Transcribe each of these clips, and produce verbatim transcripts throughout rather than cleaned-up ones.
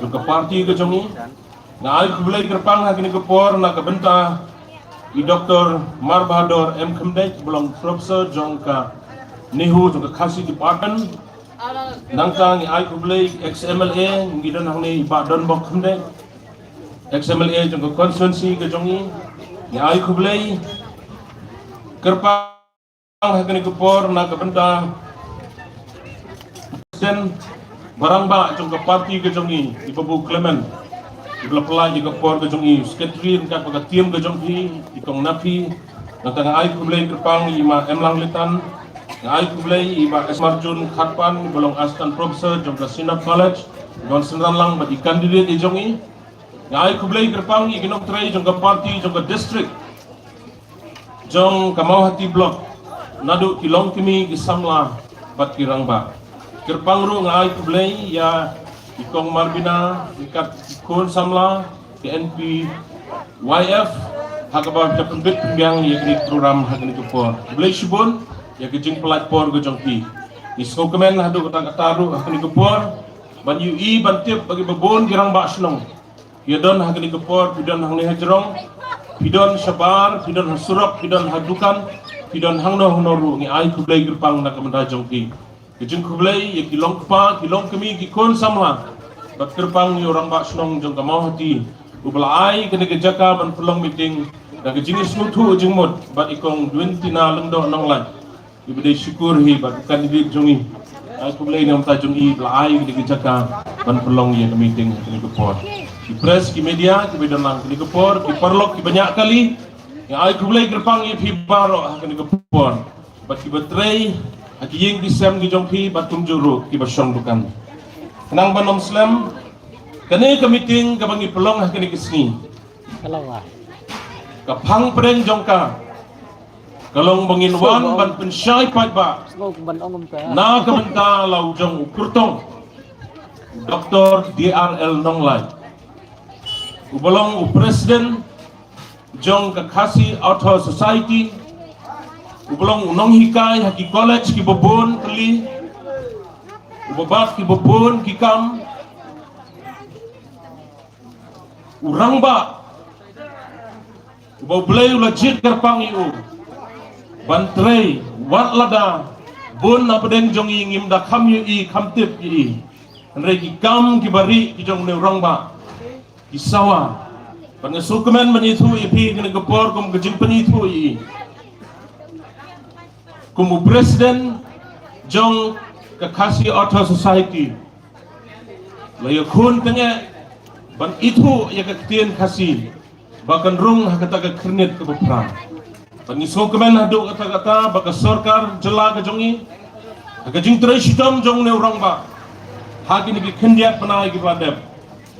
jong ka party ka jong i. Nga ai khublei kyrpang ha kane ka por na ka bynta i Doctor Mar Bahadur M Khymdeit, ba long professor jong ka NEHU jong ka Khasi Department. Nangta ngi ai khublei ex M L A, ngi don hangne i Bah Donbok Khymdeit, ex M L A jong ka constituency ka jong i. Ngi ai khublei kyrpang ha kane ka por na ka bynta President ba rangbah jong ka party ka jong i, i Babu Clement, i ba la pynlait ïa ka por ka jong i, secretary ryngkat bad ka team ka jong phi, i Kong Naphi. Nangta nga ai khublei kyrpang ïa i Ma Emlang Litan. Nga ai khublei ïa i Bah Esmarjun Khatpan, i ba long assistant professor jong ka Synod College, i ba wan synran lang bad i candidate i jong i. Nga ai khublei kyrpang ïa ki nongtrei jong ka party jong ka district jong ka Mawhati Block, naduh ki longkmie, ki samla bad ki rangbah. Kyrpang ruh nga ai khublei ïa i Kong Marbina ryngkat ki khun samla ka N P Y F ha kaba phi la pynbit pynbiang ïa kane ka program ha kane ka por. Khublei shibun ïa ka jingpynlait por ka jong phi. Ngi sngewkmen haduh katta katta ruh ha kane ka por ban ïohi, ban tip ba ki babun ki rangbah shnong phi don ha kane ka por, phi don hangne hajrong, phi don shabar, phi don ha surok, phi don ha dukan, phi don hangno hangno ruh. Ngi ai khublei kyrpang na ka bynta jong phi. Ka jingkhublei ïa ki longkpa, ki longkmie, ki khun samla, bad kyrpang ïa u rangbah shnong jong ka Mawhati, u ba la ai kane ka jaka ban pynlong meeting da ka jingsngewthuh jingmut bad i Kong Dwintina Lyngdoh Nonglait, i ba dei shukor hi bad u candidate jong i. Ai khublei na ka bynta jong i ba la ai kane ka jaka ban pynlong ïa ka meeting ha kane ka por. Ki press, ki media ki ba don lang ha kane ka por, ki paralok ki ba ñiah kali, ngi ai khublei kyrpang ïa phi baroh ha kane ka por. Bad ki ba trei ha ki ïing ki sem ki jong phi, bad kumjuh ruh ki ba shong dukan. Khnang ban ym slem, kane ka meeting kaba ngi pynlong ha kane ka sngi, ka phang pdeng jong ka ka long ba ngin wan ban pynshai paidbah na ka bynta la u jong u kyrtong, Doctor D R L Nonglait, u ba long u president jong ka Khasi Author Society, u ba long u nonghikai ha ki college ki babun tylli, u ba bat ki babun ki kam, u rangbah u ba U Blei u la jied kyrpang ïa u ban trei wat lada bun na pdeng jong i ngim da kham ïohi, kham tip ïa i. Hynrei ki kam ki ba rieh ki jong une u rangbah ki sawa. Bad nga sngewkmen ban ïathuh ïa phi kane ka por kum ka jingpynithuh ïa i kum u president jong ka Khasi Author Society. La ïakhun tyngeh ban ithuh ïa ka ktien Khasi ba kan rung ha kata ka khyrnit ka ba phra. Bad ngi sngewkmen haduh katta katta ba ka sorkar jylla ka jong i, ha ka jingtrei shitom jong une u rangbah ha kine ki khyndiat bnai ki ba dep,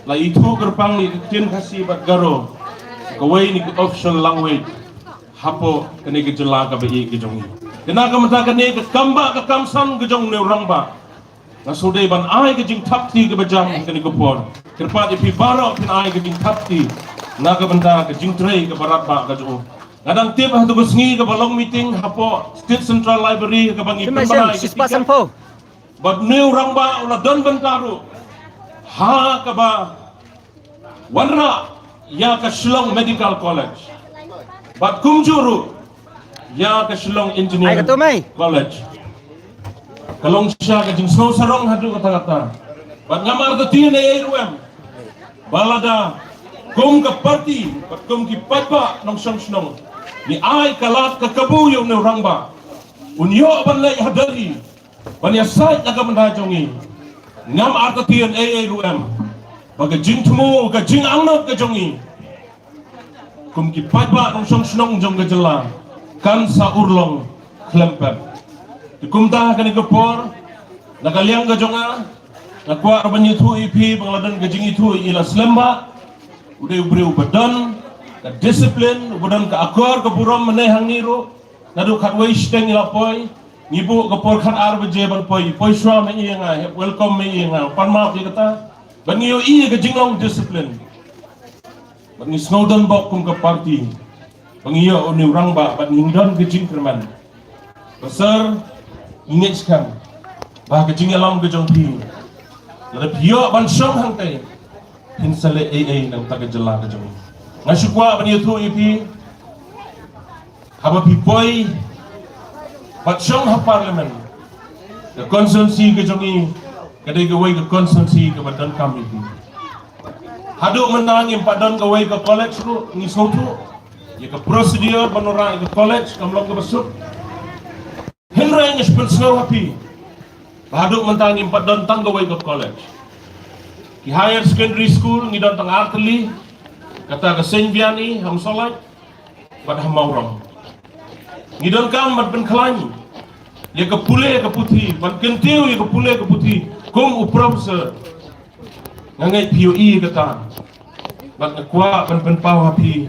la ithuh kyrpang ïa ka ktien Khasi bad Garo kawei na ki official language hapoh kane ka jylla ka ba ïeit ka jong i. Kane ka mut kane ka kam ba ka kam san ka jong une u rangbah. Nga shu dei ban ai ka jingthap kti ka ba jam ha kane ka por. Kyrpad ïa phi baroh phin ai ka jingthap kti na ka bynta ka jingtrei ka ba radbah ka jong u. Nga dang tip ha tu ka sngi ka ba long meeting hapoh State Central Library ka ba ngi pynbna ïa ka tiket. Bad une u rangbah u la don bynta ruh ha ka ba wanrah ïa ka Shillong Medical College. Bad kumjuh ruh ïa ka Shillong Engineering College. Ka long shisha ka jingsngew sarong haduh katta katta. Bad ngam artatien ei ei ruh em ba lada kum ka party bad kum ki paidbah nongshong shnong ngi ai ka lad ka kabu ïa une u rangbah, un ïoh ban leit ha Delhi ban ïasaid na ka bynta jong ngi. Ngam artatien ei ei ruh em ba ka jingthmu, ka jingangnud ka jong ngi kum ki paidbah nongshong shnong jong ka jylla kan sa urlong khlem pep. Te kumta ha kane ka por, na ka liang ka jong nga, nga kwah ruh ban ïathuh ïa phi ba nga la don ka jingithuh ïa i la slem bha. U dei u briew ba don ka discipline, u ba don ka akor ka burom. Mynne hangne ruh naduh khatwei shiteng i la poi. Ngi buh ka por khatar baje ban poi, i poi shuwa ma i ïa nga, hep welcome ma i ïa nga, pan map ïa kata. Bad ngi ïohi ïa ka jinglong discipline. Bad ngi sngew donbok kum ka party ba ngi ïoh une u rangbah bad ngi don ka jingkyrmen. Ba sir, ngi ngeit skhem ba ka jingïalam ka jong phi, lada phi ïoh ban shong hangtei, phin sa leh ei ei na ka bynta ka jylla ka jong ngi. Nga shu kwah ban ïathuh ïa phi, haba phi poi bad shong ha Parliament, ka constituency ka jong ngi ka dei kawei ka constituency kaba donkam ïa phi. Haduh mynta ngim pat don kawei ka college ruh, ngi sngewthuh ïa ka procedure ban wanrah ïa ka college kam long kaba suk. Hynrei nga shu pynsngew ha phi ba haduh mynta ngim pat don tang kawei ka college. Ki higher secondary school ngi don tang ar tylli, kata ka Saint Vianney ha Umsohlait bad ha Mawrong. Ngi donkam ban pynkhlaiñ ïa ka pule ka puthi, ban kyntiew ïa ka pule ka puthi kum u professor. Nga ngeit phi ïohi ïa kata. Bad nga kwah ban pynpaw ha phi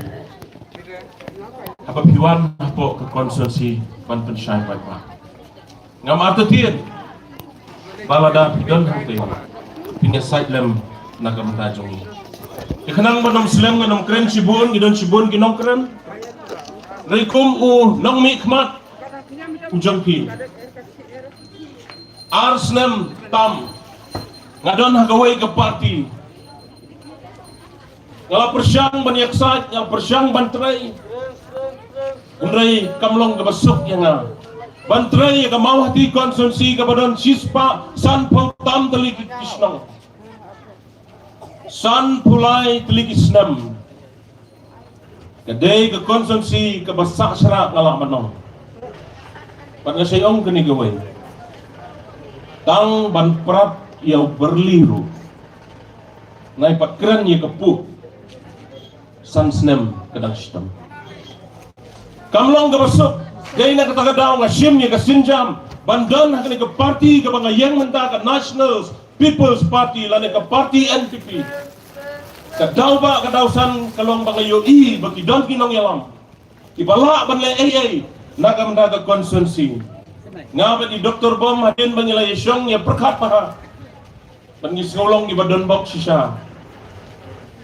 haba phi wan hapoh ka constituency ban pynshai paidbah. Ngam artatien ba lada phi don hangtei, phin ïasaid lem na ka bynta jong ngi. Te khnang ban ym slem ngan ym kren shibun, ngi don shibun ki nongkren. Hynrei kum u nongmihkhmat u jong phi, ar snem tam nga don ha kawei ka party. Nga la pyrshang ban ïaksaid, nga la pyrshang ban trei. Hynrei kam long kaba suk ïa nga ban trei ïa ka Mawhati constituency kaba don shispah sanphew tam tylli ki shnong. Sanphew lai tylli ki snem. Ka dei ka constituency kaba sah shrah nga lah ban ong. Bad nga shai ong kane kawei, tang ban prap ïa u byrli ruh, nai pat kren ïa ka puh san snem ka dang shitom. Kam long kaba suk. Dei na kata ka daw nga shim ïa ka sienjam ban don ha kane ka party kaba nga ïeng mynta, ka National People's Party lane ka party N P P. Ka daw ba ka daw san ka long ba nga ïohi ba ki don ki nongïalam kiba lah ban leh ei ei na ka bynta ka constituency. Nga bad i Doktor Bom hadien ba ngi la ïashong ïapyrkhat bha, bad ngi sngew long kiba don bok shisha.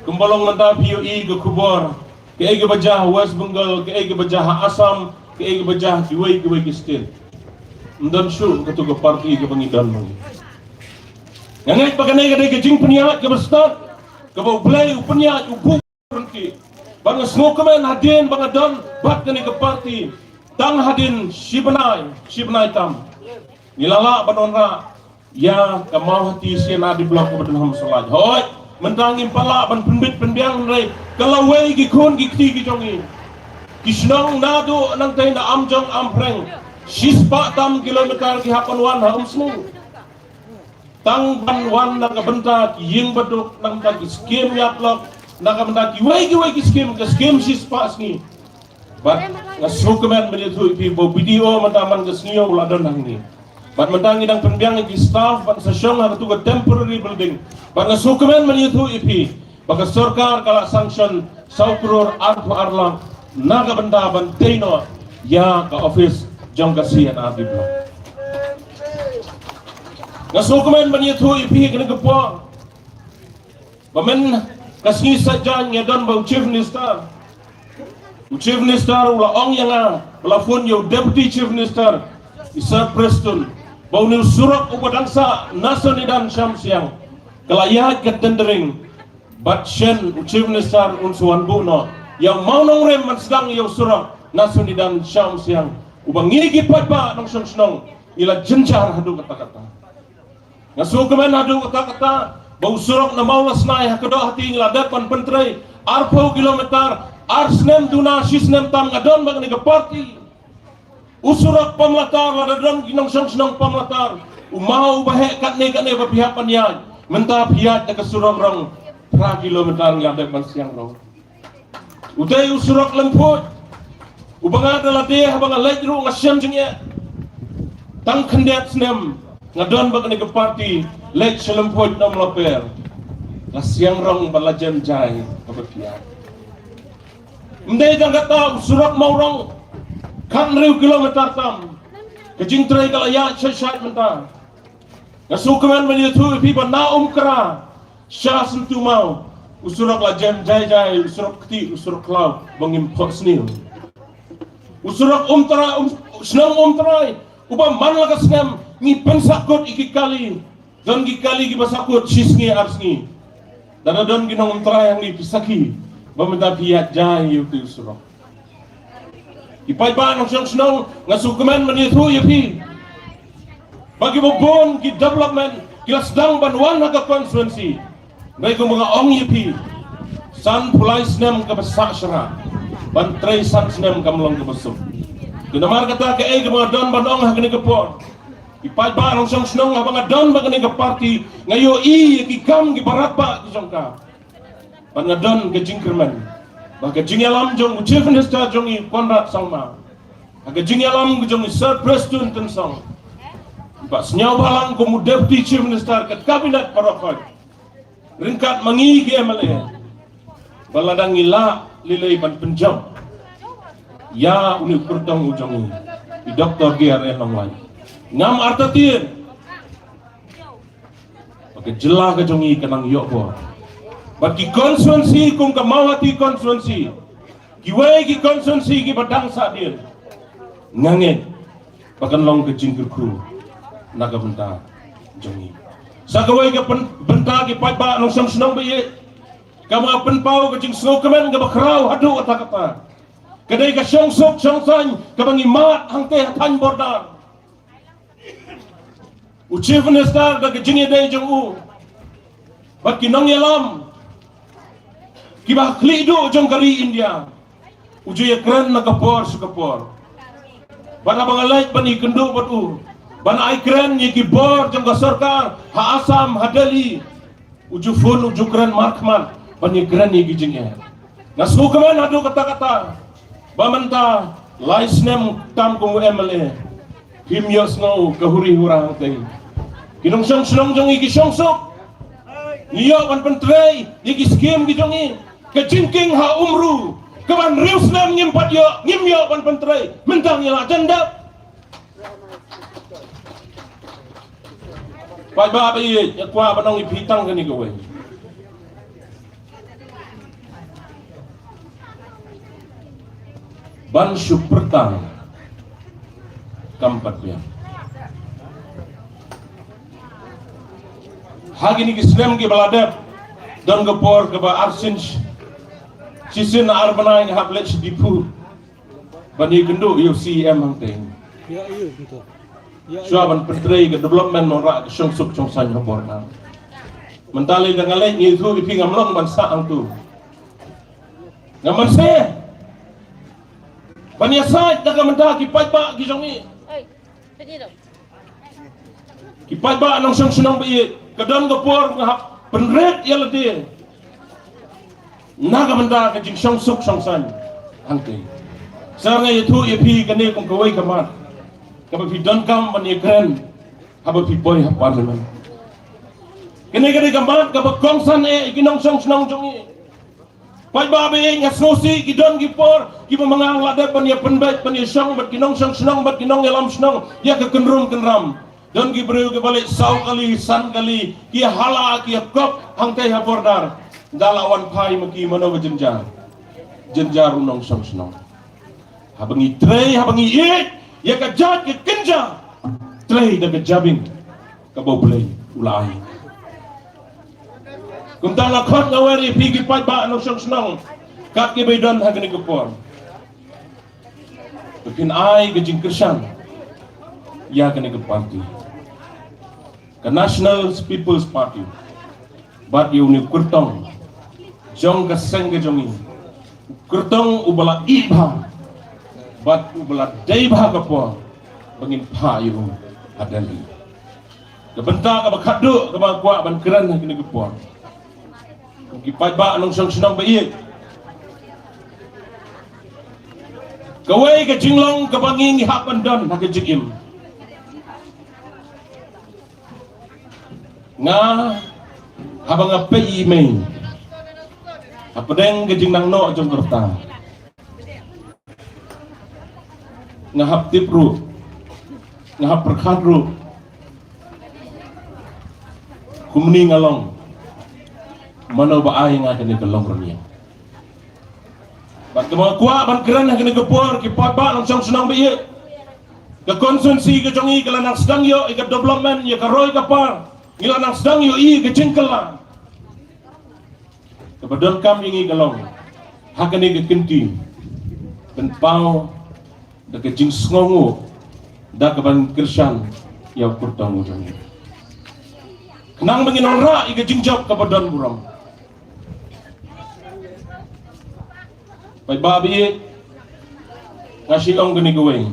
Kumba long mynta phi ïohi ka khubor, kaei kaba jia ha West Bengal, kaei kaba jia ha Assam, kaei kaba jia ha kiwei kiwei ki state. Ym don shuh katu ka party kaba ngi don ma ngi. Nga ngeit ba kane ka dei ka jingpynïaid kaba stad kaba U Blei u pynïaid u buh ryntih. Bad nga sngewkmen hadien ba nga don bad kane ka party, tang hadien shi bnai, shi bnai tam, ngi la lah ban wanrah ïa ka Mawhati C and R D Block kaba don ha Umsohlait. Hooid, mynta ngim pat lah ban pynbit pynbiang, hynrei ka lawei ki khun ki kti ki jong ngi, ki shnong naduh nangtei na Amjong Ampreng, shispah tam kilometer ki hap ban wan ha Umsning. Tang ban wan na ka bynta ki ïing baduk, na ka bynta ki skim ïaid lok, na ka bynta kiwei kiwei ki skim, ka skim shispah sngi. Bad nga sngewkmen ban ïathuh ïa phi ba u B D O mynta man ka sngi u la don hangne. Bad mynta ngi dang pynbiang ïa ki staff ban sa shong ha katu ka temporary building. Bad nga sngewkmen ban ïathuh ïa phi ba ka sorkar ka la sanction saw klur arphew ar lak na ka bynta ban tei noh ïa ka office jong ka C and R D Block. Nga sngewkmen ban ïathuh ïa phi kane ka por ba mynta ka sngi Saitjaiñ nga don bad u Chief Minister. U Chief Minister u la ong ïa nga, u la phone ïa u Deputy Chief Minister, i Sir Prestone, ba une u surok uba dang sah na Sonidan sha Umsiang ka la ïaid ka tendering. Bad shen u Chief Minister un sa wan buh noh ïa u mawnongrim ban sdang ïa u surok na Sonidan sha Umsiang, uba ngi ki paidbah nongshong shnong ngi la jynjar haduh katta katta. Nga sngewkmen haduh katta katta ba u surok na Mawlasnai ha Kdohati ngi la dep ban pyntrei arphew kilometer, ar snem duna, shi snem tam nga don bad kane ka party. U surok Pamlatar, lada don ki nongshong shnong Pamlatar, u maw uba heh katne katne ba phi hap ban ïaid, mynta phi ïaid da ka surok rong phra kilometer, ngi la dep ban siang rong. Utei u surok Lymphuid uba nga da lade haba nga leit ruh nga shem jingeh. Tang khyndiat snem nga don bad kane ka party, leit sha Lymphuid Namlaper, la siang rong bad la jem jai haba phi ïaid. Ym dei tang kata, u surok Mawrong khathynriew kilometer tam, ka jingtrei ka la ïaid shait shait mynta. Nga sngewkmen ban ïathuh ïa phi ba na Umkra sha Syntu Maw u surok la jem jai jai, u surok ktieh, u surok khlaw ba ngim thoh sniew. U surok Umtrai, um, shnong Umtrai uba man la ka snem ngi pynsahkut ïa ki kali. Don ki kali kiba sahkut shi sngi ar sngi. Lada don ki nongmynta hangne phi sakhi ba mynta phi ïaid jai ïa utu u surok. Ki paidbah nongshong shnong, nga sngewkmen ban ïathuh ïa phi ba kiba bun ki development ki la sdang ban wan ha ka constituency. Hynrei kumba nga ong ïa phi, sanphew lai snem kaba sah shara, ban trei san snem kam long kaba suk. Te namar kata, kaei kaba nga don ban ong ha kane ka por, ki paidbah nongshong shnong, haba nga don bad kane ka party, nga ïohi ïa ki kam kiba radbah ki jong ka. Bad nga don ka jingkyrmen ba ka jingïalam jong u Chief Minister jong ngi, Conrad Sangma, ha ka jingïalam ka jong i Sir Prestone Tynsong, ba sniaw bhalang kum u Deputy Chief Minister ka Cabinet baroh khoit, ryngkat ma ngi ki M L A, ba lada ngi lah lei lei ban pynjop ïa une u kyrtong u jong ngi, i Doctor D R A Longwai, ngam artatien ba ka jylla ka jong ngi ka nang ïoh bor. Bad ki constituency kum ka Mawhati constituency, kiwei ki constituency kiba dang sahdien, nga ngeit ba kan long ka jingkyrkhu na ka bynta jong ngi. Sa kawei ka pyn-, bynta, ki paidbah nongshong shnong ba ïeit, kaba nga pynpaw ka jingsngewkmen kaba khraw haduh katta katta, ka dei ka shongsuk shongsaiñ kaba ngi mad hangtei ha thaiñ border. U Chief Minister da ka jingïadei jong u bad ki nongïalam kiba ha khlieh duh jong ka ri India, u ju ïakren na ka por sha ka por. Bad haba nga leit ban ïakynduh bad u, ban ai kren ïa ki bor jong ka sorkar ha Assam, ha Delhi, u ju phone, u ju kren markhmat ban ïakren ïa ki jingeh. Nga sngewkmen haduh katta katta ba mynta lai snem tam kum u M L A, phim ïohsngew ka huri hura hangtei. Ki nongshong shnong jong ngi ki shongsuk, ngi ïoh ban pyntrei ïa ki skim ki jong ngi. Ka jingkieng ha Umru, kaban hynriew snem ngim pat ïoh, ngim ïoh ban pyntrei, mynta ngi la jan dep. Paidbah ba ïeit, nga kwah ban ong ïa phi tang kane kawei. Ban shu pyrta kam pat biang. Ha kine ki snem kiba la dep, don ka por kaba arsien, shisien ar bnai nga hap leit sha Diphu ban ïakynduh ïa u C E M hangtei. Shuwa ban pyntrei ka development, wanrah ka shongsuk shongsaiñ ha border. Mynta lei da nga leit, ngi ïathuh ïa phi, ngam long ban sah hangtu. Nga mynsiem ban ïasaid da ka bynta ki paidbah ki jong ngi. Ki paidbah nongshong shnong ba ïeit, ka don ka por nga hap pynrit ïa lade na ka bynta ka jingshongsuk shongsaiñ hangtei. Sa nga ïathuh ïa phi, kane kum kawei ka mat kaba phi donkam ban ïakren haba phi poi ha Parliament. Kane ka dei ka mat kaba kongsan eh ïa ki nongshong shnong jong ngi. Paidbah ba ïeit, nga sngewsih ki don ki por kiba ma nga la dep ban ïa pynbeit, ban ïa shong bad ki nongshong shnong bad ki nongïalam shnong ïa ka kynrum kynram. Don ki briew kiba leit saw kali, san kali, ki hala, ki ïa kop hangtei ha border. Da la wan phai ma ki, mano ba jynjar? Jynjar u nongshong shnong. Haba ngi trei, haba ngi ïeit ïa ka jait ka kynja, trei da ka jabieng kaba U Blei u la ai. Kumta nga khot nga wer ïa phi ki paidbah nongshong shnong, kat kiba ïadon ha kane ka por, ba phin ai ka jingkyrshan ïa kane ka party, ka National People's Party, bad ïa une u kyrtong jong ka seng ka jong ngi, u kyrtong uba la ih bha bad uba la dei bha ka por ba ngin phah ïa u ha Delhi. Ka bynta kaba khatduh kaba nga kwah ban kren ha kane ka por, ki paidbah nongshong shnong ba ïeit, kawei ka jinglong kaba ngi, ngi hap ban don ha ka jingim. Nga, haba nga peit ïa i mei hapdeng ka jingnang noh jong ka rta, nga hap tip ruh, nga hap pyrkhat ruh, kumne nga long, mano ba ai nga kane ka longrynïeng. Bad kaba nga kwah ban kren ha kane ka por, ki paidbah nongshong shnong ba ïeit, ka constituency ka jong ngi ka la nang sdang ïoh ïa ka development, ïa ka roi ka par, ngi la nang sdang ïoh ïa ka jingkylla. Kaba donkam ïa ngi ka long ha kane ka kynti, pynpaw da ka jingsngewnguh da kaban kyrshan ïa u kyrtong u jong ngi, khnang ba ngin wanrah ïa ka jingjop kaba don burom. Paidbah ba ïeit, nga shu ong kane kawei.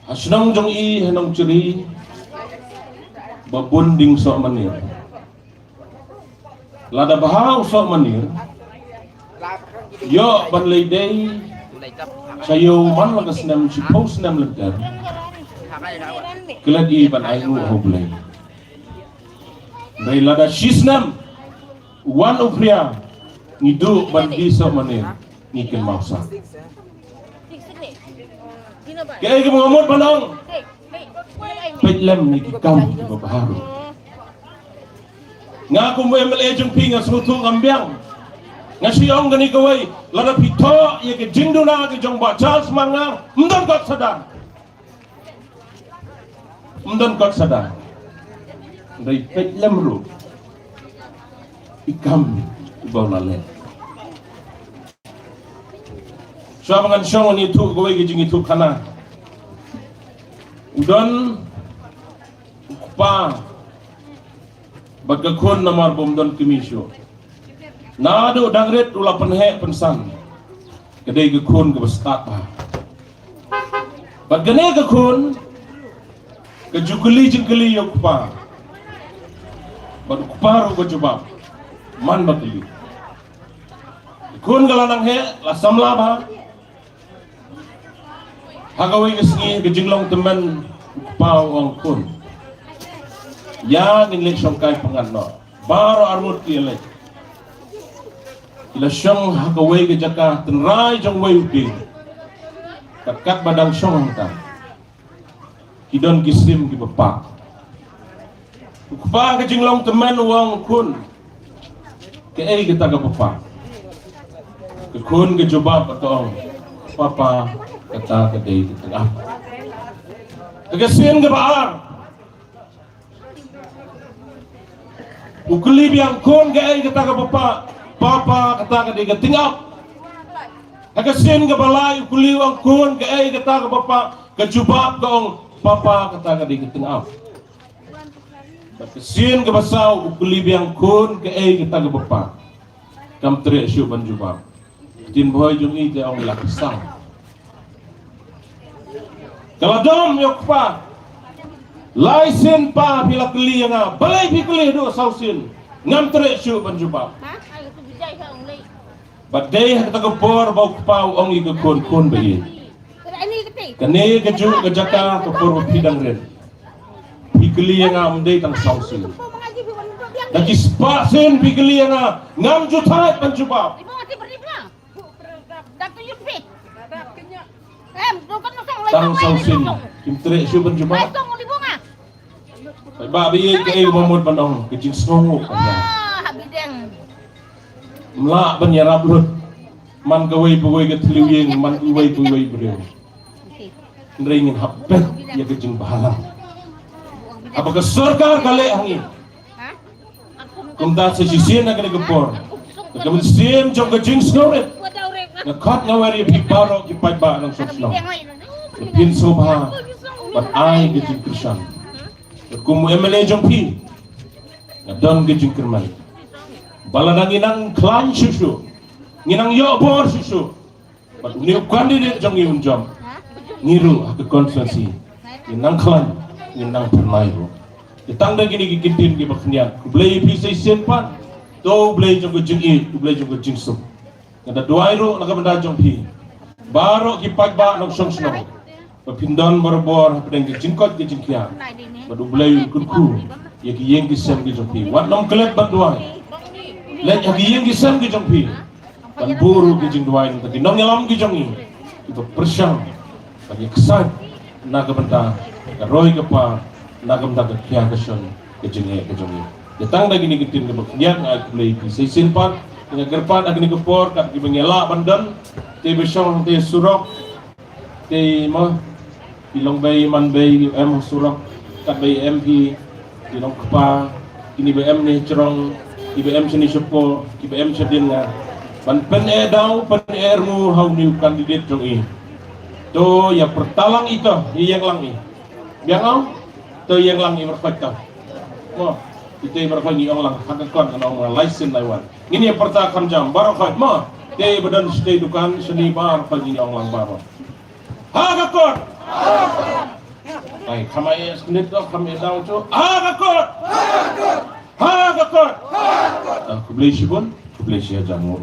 Ha shnong jong i ha Nongchri ba bun ding soh manir. Lada bha u soh manir, ïoh ban leit dei sha ïew man la ka snem, shiphew snem lynter, klet i ban ainguh ha U Blei. Hynrei lada shi snem wan u phria, ngi duh ban die soh manir, ngi kynmaw sah. Kaei kaba nga mut ban ong, peit lem ïa ki kam kiba bha ruh. Nga kum u M L A jong phi nga sngewthuh ngam biang. Nga shu ong kane kawei, lada phi thoh ïa ka jingduna ka jong Bah Charles Marngar, ym don kot sa da. Ym don kot sa da. Hynrei peit lem ruh i kam iba u la leh. Shuwa ba ngan shong ngan ïathuh kawei ka jingïathuhkhana. U don u kpa bad ka khun namar ba um don kmie shuh. Naduh dang rit u la pynheh pynsan. Ka dei ka khun kaba stad bha. Bad kane ka khun ka ju kylli jingkylli ïa u kpa. Bad u kpa ruh ka jubab man ba kylli. Ka khun ka la nang heh, la samla bha. Ha kawei ka sngi ka jinglong tymmen u kpa u ong, khun, ïa ngin leit shongkai pyngngad noh. Baroh arngut ki leit. Ki la shong ha kawei ka jaka tynrai jong uwei u dieng. Kat kat ba dang shong hangta, ki don ki sim kiba pah. U kpa ka jinglong tymmen u ong, khun, kaei kata kaba pah? Ka khun ka jubab ka ong, papa, kata ka dei ka tyngab. Ha ka sien kaba ar u kylli biang, khun, kaei kata kaba pah? Papa, kata ka dei ka tyngab. Ha ka sien kaba lai u kylli u ong, khun, kaei kata kaba pah? Ka jubab ka ong, papa, kata ka dei ka tyngab. Bad ka sien kaba saw u kylli biang, khun, kaei kata kaba pah? Kam treh shuh ban jubab. Ktien Bhoi jong i te ong la ka saw. Ka la dom ïa u kpa. Lai sien pa phi la kylli ïa nga, balei phi kylli haduh saw sien? Ngam treh shuh ban jubab. Bad dei ha kata ka por ba u kpa u ong ïa ka khun, khun ba ïeit, kane kajuh ka jaka ka por ba phi dang rit, phi kylli ïa nga ym dei tang saw sien. Da ki spah sien phi kylli ïa nga, ngam ju thait ban jubab. Tang saw sien, kim treh shuh ban jubab. Paidbah ba ïeit, kaei ba mut ban ong, ka jingsngewnguh ka ïa. Ym lah ban ïarap lut man kawei pa kawei ka thliew ïing, man kawei pa kawei briew. Hynrei ngin hap peit ïa ka jingbhalang. Haba ka sorkar ka leh ha ngi. Kumta sa shisien ha kane ka por, ha ka mynsiem jong ka jingsngewrit, nga khot nga wer ïa phi baroh ki paidbah nongshong shnong, phin sngewbha ban ai ka jingkyrshan. Bad kum u M L A jong phi, nga don ka jingkyrmen ba lada ngi nang khlaiñ shuh shuh, ngi nang ïoh bor shuh shuh, bad une u candidate jong ngi un jop, ngi ruh ha ka constituency ngin nang khlaiñ, ngin nang phyrnai ruh. Te tang da kine ki kyntien kiba khyndiat, U Blei ïa phi sa shisien pat. To U Blei jong ka jingïeit, U Blei jong ka jingsuk. Nga da duwai ruh na ka bynta jong phi baroh ki paidbah nongshong shnong, ba phin don barabor hapdeng ka jingkoit ka jingkhiah. Bad U Blei un kyrkhu ïa ki ïing ki sem ki jong phi. Wat nym klet ban duwai. Leit ha ki ïing ki sem ki jong phi ban buh ruh ki jingduwai na ki nongïalam ki jong ngi kiba pyrshang ban ïa ksaid na ka bynta ka roi ka par, na ka bynta ka khia ka shon, ka jingeh ka jong ngi. Te tang da kine ki ktien kiba khyndiat, nga ai khublei ïa phi sa shisien pat. Nga kyrpad ha kine ki por, kat kiba ngi lah ban don, te ba shong hangtei surok, te ma ki long bei man bei, em surok, kat bei em phi, ki long kpa, kine ba em ne jrong, Kiba em shane shapoh, kiba em shadien nga. Ban pyneh daw, pyneh rmu ha une u candidate jong i. To ïa pyrta lang ito, ïa ïeng lang i. Biang aw? To ïeng lang i baroh khoit to. Mo, ito i baroh khoit ngi ong lang, ha ka kot ngan ong nga lai sien lai wan. Ngin ïa pyrta kham jam, baroh khoit mo. Te ba don shatei dukan, shane baroh khoit ngin ïa ong lang baroh. Ha ka kot! Ai, kham ai shnit to, kham ai daw to. Ha ka kot! Ha ka kot! Ah, khublei shibun, khublei shihajar nguh.